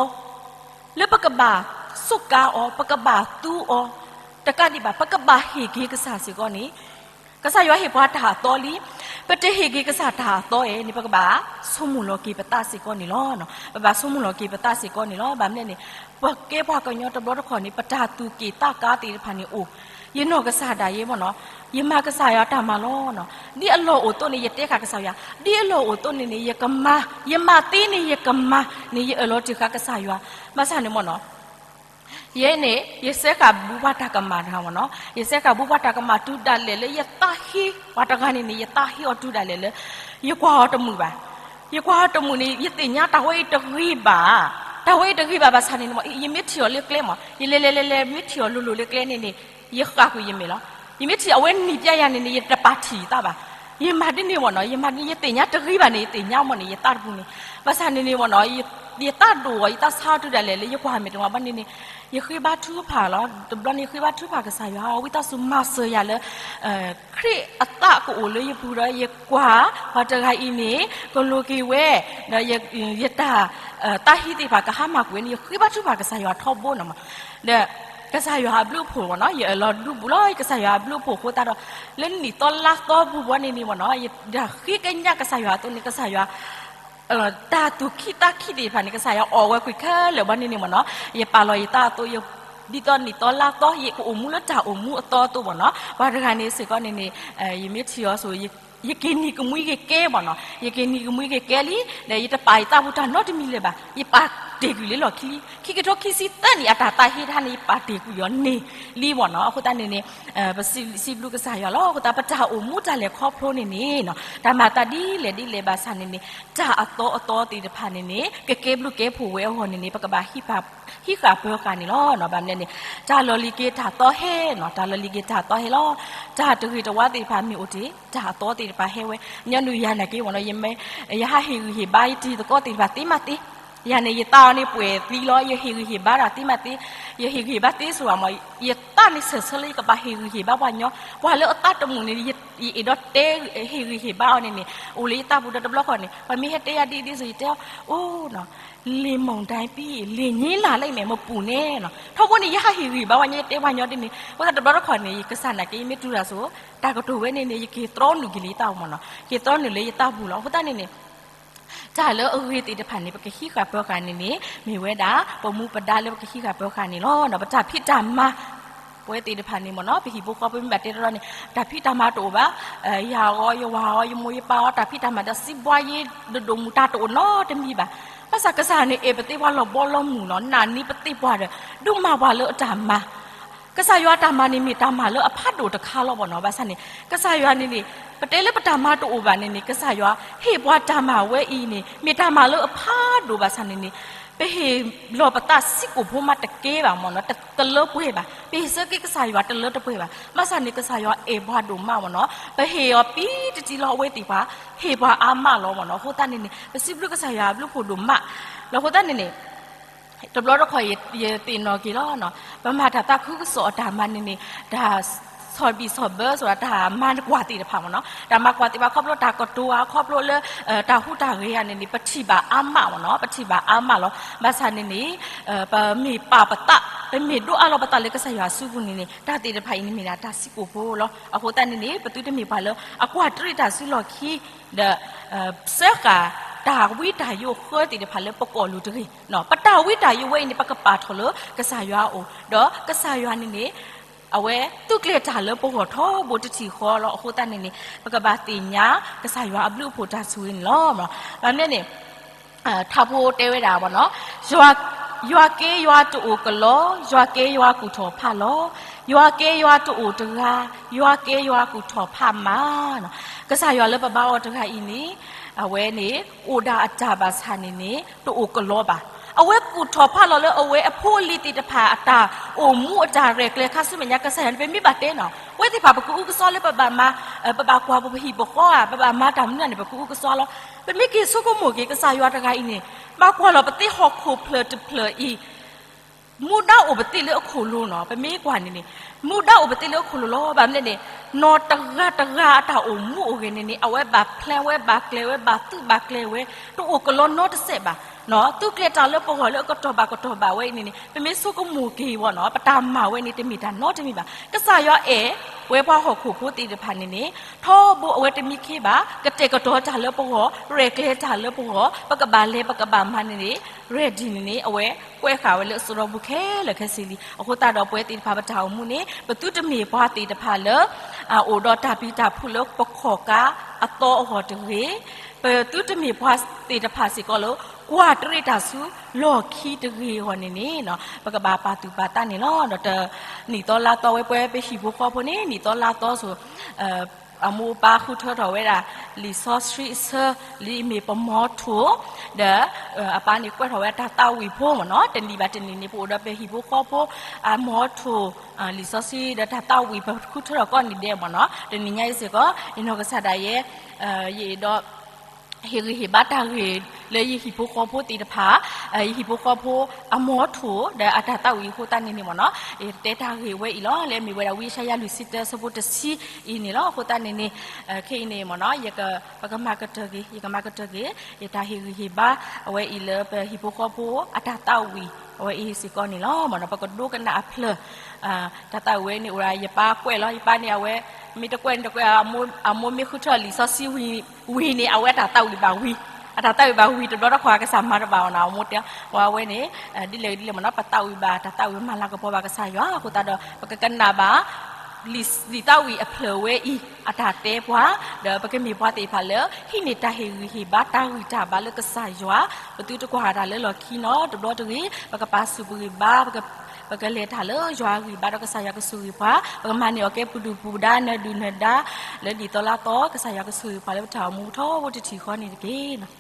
လၢပကဘၣ်စူးကါအီၤ, ပကဘၣ်သူအီၤ, တကးဒံးဘၣ် ပကဘၣ်ဟ့ၣ်က့ၤကစၢ်စ့ၢ်ကီးန့ၣ်, ကစၢ်ယွၤဟ့ၣ်ပှၤတၢ်အသီလံ. ပတဟ့ၣ်က့ၤကစၢ်တၢ်အသီအံၤန့ၣ် ပကဘၣ်ဆိကမိၣ်လီၤက့ၤပသးစ့ၢ်ကီးန့ၣ်လီၤ. ပဘၣ်ဆိကမိၣ်လီၤက့ၤပသးစ့ၢ်ကီးန့ၣ်လီၤ. ဘၣ်မနုၤလဲၣ်န့ၣ် ပကဲပှၤကညီတဘျီတခီၣ်န့ၣ် ပတၢ်သူၣ်က့ၣ်သးကါသ့ၣ်တဖၣ်န့ၣ်အိၣ်, ယနီၢ်ကစၢ်ဒၣ်ယဲမ့ၢ်နီၤ, ယမၤကစၢ်ယွၤတၢ်မၤလီၤ. ဒ်အလီၢ်အိၣ်အသိးန့ၣ် ယတဲဃာ်ကစၢ်ယွၤ, ဒ်အလီၢ်အိၣ်အသိးန့ၣ်န့ၣ် ယကမၤ, ယမၤသ့န့ၣ် ယကမၤန့ၣ် ယအၢၣ်လီၤတ့ၢ်ဃာ်ကစၢ်ယွၤ. ဘၣ်ဆၣ်န့ၣ်မ့ၢ်နီၤ ယဲန့ၣ် ယစဲဃာ်ဘူးပှၤတၢ်ကမၣ်တဂၤမ့ၢ်နီၤ, ယစဲဃာ်ဘူးပှၤတၢ်ကမၣ်တုၤဒၣ်လဲာ်လၢယသးဟ့, ပှၤတဂၤန့ၣ်န့ၣ် ယသးဟ့အီၤတုၤဒၣ်လဲာ်လၢ ယကွၢ်အီၤတမုာ်ဘၣ်. ယကွၢ်အီၤတမုာ်န့ၣ် ယသ့ၣ်ညါတၢ်ဝဲအံၤတဂ့ၤဘၣ်, တၢ်ဝဲအံၤတဂ့ၤဘၣ်. ဘၣ်ဆၣ်န့ၣ်န့ၣ် ယမ့ၢ်ထံၣ်အီၤလၢကျဲမ့ၢ်, ယလဲၤလဲၤလဲၤလဲၤ မ့ၢ်ထံၣ်အီၤလိၤလိၤလၢကျဲန့ၣ်န့ၣ် ယဃၣ်ကွံာ်ယမဲာ်လီၤ. ယမ့ၢ်ထံၣ်အဝဲနံၤပျဲယၤန့ၣ်န့ၣ် ယတပာ်ထံၣ်ယသးဘၣ်. ယမၤဒ်န့ၣ်မ့ၢ်နီၤ, ယမၤဒ်န့ၣ် ယသ့ၣ်ညါတဂ့ၤဘၣ်န့ၣ် ယသ့ၣ်ညါမ့ၢ်န့ၣ် ယသးတပူၤန့ၣ်. ဘၣ်ဆၣ်န့ၣ်န့ၣ်မ့ၢ်နီၤ ယသးဒိၣ်အီၤ ယသးဆါအီၤတုၤဒၣ်လဲာ်လၢယကွၢ်မဲာ်တမၤဘၣ်န့ၣ်န့ၣ် ယဃ့ဘါထုကဖၣ်လီၤ. တဘျီန့ၣ် ယဃ့ဘါထုကဖၣ်ကစၢ်ယွၤ ဝံသးစူၤမၤစၢၤယၤလၢ ခရံာ်အသးကအိၣ်လၢယပူၤဒီး ယကွၢ်ပှၤတဂၤအံၤန့ၣ် ကလိၤက့ၤဝဲ ဒီးယတၢ် သးဟ့သ့ၣ်တဖၣ်ကဟါမၢ်ကွံာ်ဝဲန့ၣ် ယဃ့ဘါထုကဖၣ်ကစၢ်ယွၤထီဘိန့ၣ်မး. ဒီးကစၢ်ယွၤအဘျုးအဖှိၣ်မ့ၢ်နီၤ ယအၢၣ်လီၤဒူဘူးလီၤ ကစၢ်ယွၤအဘျုးအဖှိၣ်အဃိသတးဒီး လၢနံၣ်သီလါသီပူၤဘီန့ၣ်န့ၣ်မ့ၢ်နီၤ ယတၢ်ဃ့ကညးကစၢ်ယွၤအသိးန့ၣ် ကစၢ်ယွၤ တၢ်သူၣ်ခံသးခံသ့ၣ်တဖၣ်န့ၣ် ကစၢ်ယွၤအီၣ်ဝဲကွံာ်ခဲလၢာ်ဘီန့ၣ်န့ၣ်မ့ၢ်နီၤ ယပာ်လီၤယသးအသိး ယ ဒ်သိးနံၣ်သီလါသီ ယကအိၣ်မူလၢတၢ်အိၣ်မူအသီအသိးမ့ၢ်နီၤ ပှၤတဂၤန့ၣ်စ့ၢ်ကီးန့ၣ်န့ၣ် ယမ့ၢ်ထံၣ်အီၤဆိ ယက့ၤနံၤကမှံက့ၤကဲမ့ၢ်နီၤ ယက့ၤနံၤကမှံက့ၤကဲလံ ဒီးယတပာ်ယသးပူၤတၢ်နီတမံၤလၢၤဘၣ် ယပာ်တ့ၢ်ကွံာ်လၢလီၢ်ခံလံ ခံကထိခံဆံသၢနံၣ်အတၢ်သးဟ့တခါန့ၣ် ယပာ်တ့ၢ်ကွံာ်အီၤန့ၣ်လံမ့ၢ်နီၤ အဃိသတးန့ၣ်န့ၣ် ပစံးဘျုးကစၢ်ယွၤလီၤ အဃိသတး ပတၢ်အိၣ်မူတၢ်လဲၤခီဖျိန့ၣ်န့ၣ် တၢ်မၤသးဒ်လဲၣ်ဒ်လဲၣ်ဘၣ်ဆၣ်န့ၣ်န့ၣ် တၢ်အသီအသီသ့ၣ်တဖၣ်န့ၣ်န့ၣ် ကကဲဘျုးကဲဖှိၣ်ဝဲအဂီၢ်န့ၣ်န့ၣ် ပကဘၣ် ဟံးဃာ်ပၢၤဃာ်န့ၣ်လီၤ. ဘၣ်မနုၤလဲၣ်န့ၣ် တၢ်လီၢ်လံၤက့ၤတၢ်သီဟဲနီၤ တၢ်လီၢ်လံၤက့ၤတၢ်သီဟဲလီၤ. တၢ်တဂ့ၤတဝါသ့ၣ်တဖၣ်မ့ၢ်အိၣ်တ့ၢ် တၢ်အသီသ့ၣ်တဖၣ်ဟဲဝဲ ညီနုၢ်ယၤနာ်က့မ့ၢ်နီၤ ယဟးဟ့ၣ်ဂံၢ်ဟ့ၣ်ဘါယတံၤသကိးသ့ၣ်တဖၣ်သ့မးသ့ ယၤန့ၣ် ယသးအီၤန့ၣ်ပှဲၤသံလီၤ ယဟ့ၣ်ဂံၢ်ဟ့ၣ်ဘါတၢ်သ့မးသ့ ယဟ့ၣ်ဂံၢ်ဟ့ၣ်ဘါသ့စိၤဘၣ်မး ယသးန့ၣ်ဆၢၣ်ဆၢလၢယကဘၣ်ဟ့ၣ်ဂံၢ်ဟ့ၣ်ဘါပှၤညီ ပှၤလၢအသးတမုာ်န့ၣ် ယအဲၣ်ဒိးတဲ ဟ့ၣ်ဂံၢ်ဟ့ၣ်ဘါအီၤန့ၣ်န့ၣ် အိၣ်လၢယသးပူၤဒီးတဘျီဃီန့ၣ် ပှၤမ့ၢ်ဟဲတဲယၤဒ်အံၤဒ်အံၤစိၤ ယတဲအီၤ အိၣ်နီၤ လေမုန်တိုင်းပြီးရင် လေငြိမ်းလာလိမ့်မယ် မပူန့ၣ်နီၤ ထီဘိန့ၣ် ယဟးဟ့ၣ်ဂံၢ်ဟ့ၣ်ဘါပှၤညီ ယတဲပှၤညီဒ်န့ၣ် အဃိသတးတဘျီတခီၣ်န့ၣ် ယကစၢ်နာ်က့ ယမ့ၢ်တူၢ်တၢ်စိၤ တၢ်ကတိၤဝဲန့ၣ်န့ၣ် ယက့ၤသြီနုာ်က့ၤလၢယသးပူၤမ့ၢ်နီၤ က့ၤသြီနုာ်လၢယသးပူၤလီၤ. အဃိသတးန့ၣ်န့ၣ် တၢ်လၢအဂ့ၤသ့ၣ်တဖၣ်န့ၣ် ပကဟံးဃာ်ပၢၤဃာ်န့ၣ်န့ၣ် မ့ၢ်ဝဲဒၣ် ပမူပဒါလၢပကဟံးဃာ်ပၢၤဃာ်န့ၣ်လီၤ. ပတၢ်ဖံးတၢ်မၤ ပဝဲသ့ၣ်တဖၣ်န့ၣ်မ့ၢ်နီၤ ပဟံၣ်ဖိဃီဖိမ့ၢ်ဘၣ်တဲတရီန့ၣ် တၢ်ဖံးတၢ်မၤတအိၣ်ဘၣ် ယၤအီၤ ယဝၤအီၤ ယမိၢ်ယပၢ်အီၤ တၢ်ဖံးတၢ်မၤဒီး စံးဘှါယ့ ဒိၣ်ဒိၣ်မုၢ်တၢ်တအိၣ်နီတမံၤဘၣ် ဘၣ်ဆၣ်ကစၢ်ယွၤန့ၣ် အဲၣ်ပသ့ၣ်ပှၤလီၤဘီလီၤမုၢ်လီၤ, နာ်န့ၢ်ပသ့ၣ်ပှၤဒီး ဒုးမၤပှၤလၢအတၢ်မၤ. ကစၢ်ယွၤအတၢ်မၤန့ၣ် မ့ၢ်တၢ်မၤလၢအဖးဒိၣ်တခါလီၤဘၣ်နီၤ. ဘၣ်ဆၣ်န့ၣ် ကစၢ်ယွၤန့ၣ်န့ၣ် ပတဲလၢပတၢ်မၤတအိၣ်ဘၣ်န့ၣ်န့ၣ် ကစၢ်ယွၤဟ့ၣ်ပှၤတၢ်မၤဝဲအံၤန့ၣ် မ့ၢ်တၢ်မၤလၢအဖးဒိၣ်ဘၣ်ဆၣ်န့ၣ်န့ၣ် ပဟ့ၣ်လီၤပသးစ့ၢ်ကီးဖိမးတကဲဘၣ်မ့ၢ်နီၤ, တလၢပှဲၤဘၣ်. ပဟ့ၣ်ဆၢက့ၤကစၢ်ယွၤတလၢတပှဲၤဘၣ်. ဘၣ်ဆၣ်န့ၣ် ကစၢ်ယွၤအဲၣ်ပှၤဒိၣ်မးမ့ၢ်နီၤ, ပဟ့ၣ်အီၤပံတတံၤလီၤ အဝဲသ့ၣ်တဖၣ် ဟ့ၣ်ပှၤအါမးလီၤမ့ၢ်နီၤ. အဃိသတးန့ၣ်န့ၣ် ပစံးဘျုးကစၢ်ယွၤအဘျုးအဖှိၣ်ဒိၣ်မး. လၢအဃိသတးန့ၣ်န့ၣ် တဘျီတခီၣ်ယသ့ၣ်နီၣ်က့ၤလီၤ, ပမၤတၢ်သးခုကစီၣ်အတၢ်မၤန့ၣ်န့ၣ် တၢ်ဆီၣ်ဘံၣ်ဆီၣ်ဘၢ ဆိဒၣ်တၢ်မၤကွၢ်သ့ၣ်တဖၣ်မ့ၢ်နီၤ, တၢ်မၤကွၢ်သ့ၣ်တဖၣ် ခီဖျိတၢ်ကတိၤဧါ ခီဖျိလၢ တၢ်ဟူးတၢ်ဂဲၤဧါန့ၣ်န့ၣ် ပထံၣ်ဘၣ်အါမးမ့ၢ်နီၤ, ပထံၣ်ဘၣ်အါမးလီၤ. ဘၣ်ဆၣ်န့ၣ်န့ၣ် ပမ့ၢ်ပာ်ပသး ပမ့ၢ်ဒိးအါလီၤပသးလၢကစၢ်ယွၤစုပူၤန့ၣ်န့ၣ် တၢ်သ့ၣ်တဖၣ်အံၤန့ၣ်မ့ၢ်ဒၣ်တၢ်စံးကိာ်ဖိလီၤ. အဃိသတးန့ၣ်န့ၣ် ပသုတမ့ၢ်ပှၤလၢအကွၢ်တရံးတၢ်စုလီၢ်ခံ ဒီး စၢဃာ်တၢ်ဝံတၢ်ယိးဃၢသ့ၣ်တဖၣ်လၢပကိာ်လိၤတဂ့ၤ. ပတၢ်ဝံတၢ်ယိးဝဲအံၤန့ၣ် ပကပာ်ထီၣ်လၢကစၢ်ယွၤအအိၣ်, ဒီးကစၢ်ယွၤန့ၣ်န့ၣ် အဝဲသူၣ်ကျဲၤတၢ်လၢပဂီၢ်ထီဘိတထံၣ်ဃီလီၤ. အဃိသတးန့ၣ်န့ၣ် ပကဘၣ်သ့ၣ်ညါကစၢ်ယွၤအဘျုးအဖှိၣ်တၢ်ဆိၣ်ဂ့ၤန့ၣ်လီၤ. ဘၣ်မနုၤန့ၣ် ထါဖိတဲဝဲဒၣ်မ့ၢ်နီၤ, ယွၤက့ယွၤတအိၣ်ကလီ, ယွၤက့ယွၤကူၣ်ထီၣ်ဖးလီၤ, ယွၤက့ယွၤတအိၣ်တဂၤ, ယွၤက့ယွၤကူၣ်ထီၣ်ဖးမးနီၤ. ကစၢ်ယွၤလၢပဘါအီၤတဂၤအံၤန့ၣ် အဝဲန့ၣ် အိၣ်ဒၣ်အတၢ်ဘၣ်ဆၣ်န့ၣ်န့ၣ် တအိၣ်ကလီဘၣ်. အဝဲကူၣ်ထီၣ်ဖးလီၤလၢအဝဲအဖိအလံၤသ့ၣ်တဖၣ်အတၢ်အိၣ်မူအတၢ်ရဲၣ်ကျဲၤခါဆူမဲာ်ညါ ကစၢ်ယွၤန့ၣ် ပမ့ၢ်ဘၣ်တဲနီၤ, အဝဲသ့ၣ်တဖၣ်ပကအုကစွါလၢပဘၣ်မၤ ပဘၣ်ကွၢ်ပဟံၣ်ပဃီဧါ, ပဘၣ်မၤတၢ်မနုၤန့ၣ် ပကအုကစွါလီၤ. ပမ့ၢ်က့ၤဆိကမိၣ်က့ၤ ကစၢ်ယွၤတဂၤအံၤန့ၣ် ဘၣ်ကွၢ်လီၤပသ့ဟီၣ်ခိၣ်ဖျၢၣ်တဖျၢၣ်အံၤ မူဒါအိၣ်ပသ့ၣ်လၢအခိၣ်လိၤနီၤ. ပမ့ၢ်ကွၢ်န့ၣ်န့ၣ် မူဒါအိၣ်ပသ့ၣ်လၢအခိၣ်လိၤလီၤ. ဘၣ်မနုၤန့ၣ် နီၢ်တဂၤတဂၤအတၢ်အိၣ်မူအိၣ်ဂဲၤန့ၣ်န့ၣ် အဝဲဘၣ် plan ဝဲ ဘၣ်ကျဲၤဝဲ ဘၣ်သုးဘၣ်ကျဲၤဝဲ တအိၣ်ကလီနီတစဲးဘၣ်. သုးကျဲၤတၢ်လၢပဂီၢ်လၢအကတီၢ်ဘၣ်ကတီၢ်ဘၣ်ဝဲအံၤန့ၣ်န့ၣ် ပမ့ၢ်ဆိကမိၣ်က့ၤဝဲနီၤ ပတၢ်မၤဝဲန့ၣ် တမ့ၢ်တၢ်နီတမံၤဘၣ်. ကစၢ်ယွၤအဲၣ်ဝဲပှၤဟီၣ်ခိၣ်ဖိသ့ၣ်တဖၣ်န့ၣ်န့ၣ် ထီဘိအဝဲတမံခ့ဘၣ် ကတဲာ်ကတီၤတၢ်လၢပဂီၢ် ရဲၣ်ကျဲၤတၢ်လၢပဂီၢ် ပကဘၣ်လဲၤပကဘၣ်မၤန့ၣ်န့ၣ် ready န့ၣ်န့ၣ် အဝဲကွဲးဃာ်ဝဲလၢအစိဒီဘိခဲလၢာ်ခဲဆ့လံ. အဃိသတးဒီးပဝဲသ့ၣ်တဖၣ်ပတၢ်အိၣ်မူန့ၣ် ပသုတမ့ၢ်ပှၤသ့ၣ်တဖၣ်လၢ အိၣ်ဒီးတၢ်ပျံၤတၢ်ဖုးလၢပခီၣ်ကါအသီအဂီၢ်တဂ့ၤ. ပသုတမ့ၢ်ပှၤသ့ၣ်တဖၣ်စ့ၢ်ကီးလၢ ကွၢ်တရံးတၢ်ဆူလီၢ်ခံတဂ့ၤအဂီၢ်န့ၣ်န့ၣ် ပကဘၣ်ပာ်သူၣ်ပာ်သးန့ၣ်လီၤ. ဒီးတနံၣ်သီလါသီဝဲပဝဲပဟံၣ်ဖိဃီဖိန့ၣ် နံၣ်သီလါသီဆိ အမိၢ်အပၢ်ဃုထၢထီၣ်ဝဲဒၣ် လံာ်စီဆှံအဆၢ လံာ်မ့ၢ်ပမီထိၣ် ဒီး အပၢ်န့ၣ်ကွဲးထီၣ်ဝဲတၢ်သးဝံၣ်ဖိမ့ၢ်နီၤ. တနံၣ်ဘၣ်တနံၣ်န့ၣ် ပအိၣ်ဒီးပဟံၣ်ဖိဃီဖိ အမီထိၣ် လံာ်စီဆှံဒီးတၢ်သးဝံၣ် ပဃုထၢထီၣ်ကိးနံၤဒဲးမ့ၢ်နီၤ. တနံၤညါအံၤစ့ၢ်ကီး ယနီၢ်ကစၢ်ဒၣ်ယဲ ယအဲၣ်ဒိး ဟ့ၣ်ဂံၢ်ဟ့ၣ်ဘါတၢ်ဂ့ၢ်လၢယဟံၣ်ဖိဃီဖိသ့ၣ်တဖၣ် ယဟံၣ်ဖိဃီဖိအမီထိၣ်ဒီးအတၢ်သးဝံၣ်အဃိသတးန့ၣ်န့ၣ်မ့ၢ်နီၤ ယတဲတၢ်ဂ့ၢ်ဝဲအံၤလီၤ. လၢမ့ၢ်ဝဲဒၣ်ဝံယၡါယၤလွံၢ်ဆံတၢအဆၢဖိတဆံအံၤန့ၣ်လီၤ. အဃိသတးန့ၣ်န့ၣ် ခဲအံၤန့ၣ်မ့ၢ်နီၤ ပကမၤကတၢၢ်က့ၤ ယကမၤကတၢၢ်က့ၤ ယတၢ်ဟ့ၣ်ဂံၢ်ဟ့ၣ်ဘါ အဝဲအံၤလၢပဟံၣ်ဖိဃီဖိအတၢ်သးဝံၣ် အဝဲအံၤစ့ၢ်ကီးန့ၣ်လီၤ. မ့ၢ်နီၤ ပကဒိကနၣ်အဖျၢၣ် တၢ်သးဝံၣ်ဝဲန့ၣ်အိၣ်ဒၣ် ယပၢ်ကွဲးလီၤ. ယပၢ်န့ၣ် အဝဲ မ့ၢ်တကွဲးန့ၣ်တကွဲး အမိၢ်မ့ၢ်ဃုထၢလံာ်စီဆှံဝံၤန့ၣ် အဝဲအတၢ်သးဝံၣ်ဘၣ်ဝံၤ အတၢ်သးဝံၣ်ဘၣ်ဝံၤ တဘျီတခီၣ်ကစၢ်မၤတဘၣ်အီၤနီၤ အမိၢ်တဲ ဝဲန့ၣ် ဒ်လဲၣ်ဒ်လဲၣ်မ့ၢ်နီၤ ပသးဝံၣ်ဘၣ် တၢ်သးဝံၣ်မၤလၤကပီၤဘၣ်ကစၢ်ယွၤ အဃိသတးဒီး ပကကနၣ်ဘၣ် လံာ်သးဝံၣ်အဖျၢၣ်ဝဲအံၤ အတၢ်တဲပှၤ ဒီးပကမ့ၢ်ပှၤသ့ၣ်တဖၣ်လၢ ဟံးန့ၢ်တၢ်ဟ့ၣ်ဂံၢ်ဟ့ၣ်ဘါ တၢ်ဂံၢ်တၢ်ဘါလၢကစၢ်ယွၤ ပသုတကွၢ်တၢ်လၢလီၢ်ခံနီၤ တဘျီတဂ့ၤ ပကပာ်ဆူၣ်ပဂံၢ်ဘါ ပကလဲၤတၢ်လၢယွၤအဂံၢ်ဘါဒီးကစၢ်ယွၤကဆိၣ်ဂ့ၤပှၤ ပကမၤန့ၢ်အီၤကဲပဒုၣ်ပဒါ နၢၤဒုၣ်နၢၤဒါ လၢနံၣ်သီလါသီ ကစၢ်ယွၤကဆိၣ်ဂ့ၤပှၤလၢပတၢ်အိၣ်မူထီဘိတထံၣ်ဃီန့ၣ်တက့ၢ်.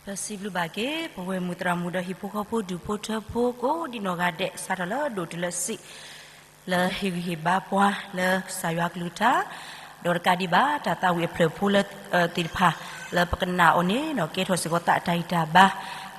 ပစံးဘျုးဘၣ်က့ၤ ပဝဲၢ်မုၢ်သရၣ်မုၣ်ဒီးဟံၣ်ဖိဃီဖိဒူၣ်ဖိထၢဖိကိးဒံနီၢ်ဂၤဒဲး စးထီၣ်လၢဒိၣ်တုၤလၢစံး လၢဟ့ၣ်ဂံၢ်ဟ့ၣ်ဘါပှၤလၢကစၢ်ယွၤကလုၢ်ကထါ ဒီးတကးဒံးဘၣ် တၢ်သးဝံၣ်အဖျၢၣ်ဖိလၢသ့ၣ်တဖၣ် လၢပကနၣ်အီၤန့ၣ် ကဲထီၣ်စ့ၢ်ကီးသးအတၢ်ဂံၢ်တၢ်ဘါ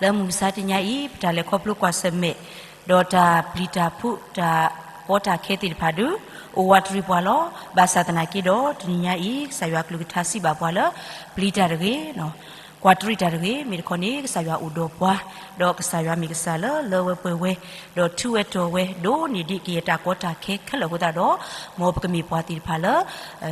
လၢမုၢ်မဆါတနံၤအံၤ ပတၢ်လဲၤခီဖျိကွၢ်ဆၢၣ်မဲာ် ဒီးတၢ်ပျံၤတၢ်ဖုးတၢ်ကီတၢ်ခဲသ့ၣ်တဖၣ်ဒုး အိၣ်ဝးတရံးပှၤလီၤ. ဘၣ်ဆၣ်သနာ်က့ဒီး တနံၤညါအံၤ ကစၢ်ယွၤကလုၢ်ကထါစံးဘၣ်ပှၤလၢ ပျံၤတၢ်တဂ့ၤ ကွၢ်တရံးတၢ်တဂ့ၤ, မ့ၢ်တခီန့ၣ် ကစၢ်ယွၤအိၣ်ဒီးပှၤ, ဒီးကစၢ်ယွၤမ့ၢ်ကစၢ်လၢလၢဝဲပှဲၤဝဲ, ဒီးထူးဝဲတီၤဝဲ ဒိၣ်န့ၢ်ဒံးကယဲၢ်တၢ်ကီတၢ်ခဲခဲလၢာ်အဃိသတးဒီး မ်ပကမ့ၢ်ပှၤသ့ၣ်တဖၣ်လၢ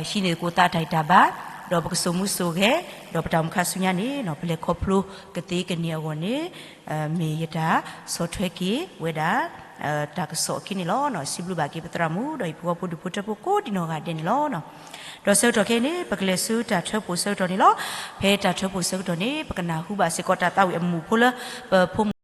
ဟံးန့ၢ်သကိးသးတၢ်ဂံၢ်တၢ်ဘါ, ဒီးပကစိာ်မူစိာ်ဂဲၤ, ဒီးပတၢ်အိၣ်မူခါဆူညါန့ၣ် ပလဲၤခီဖျိကသ့ကန့ၢ်အဂီၢ်န့ၣ် မ့ၢ်ယတၢ်ဆီၣ်ထွဲက့ၤဝဲဒၣ် တၢ်ကစီၣ်အခံန့ၣ်လီၤ. စံးဘျုးဘၣ်က့ၤပသရၣ်မုၣ် ဒီးဟံၣ်ဖိဃီဖိဒူၣ်ဖိထၢဖိကိးဒံနီၢ်ဂၤဒဲးန့ၣ်လီၤ. ဒီးဆၢကတီၢ်ခဲအံၤန့ၣ် ပကလဲၤဆူတၢ်ထၢဖှိၣ်ဆၢကတီၢ်န့ၣ်လီၤ. ဖဲတၢ်ထၢဖှိၣ်ဆၢကတီၢ်န့ၣ် ပကနၢ်ဟူဘၣ်စ့ၢ်ကီးတၢ်သးဝံၣ်အမုာ်ဖိလၢ ပဖိမုၣ်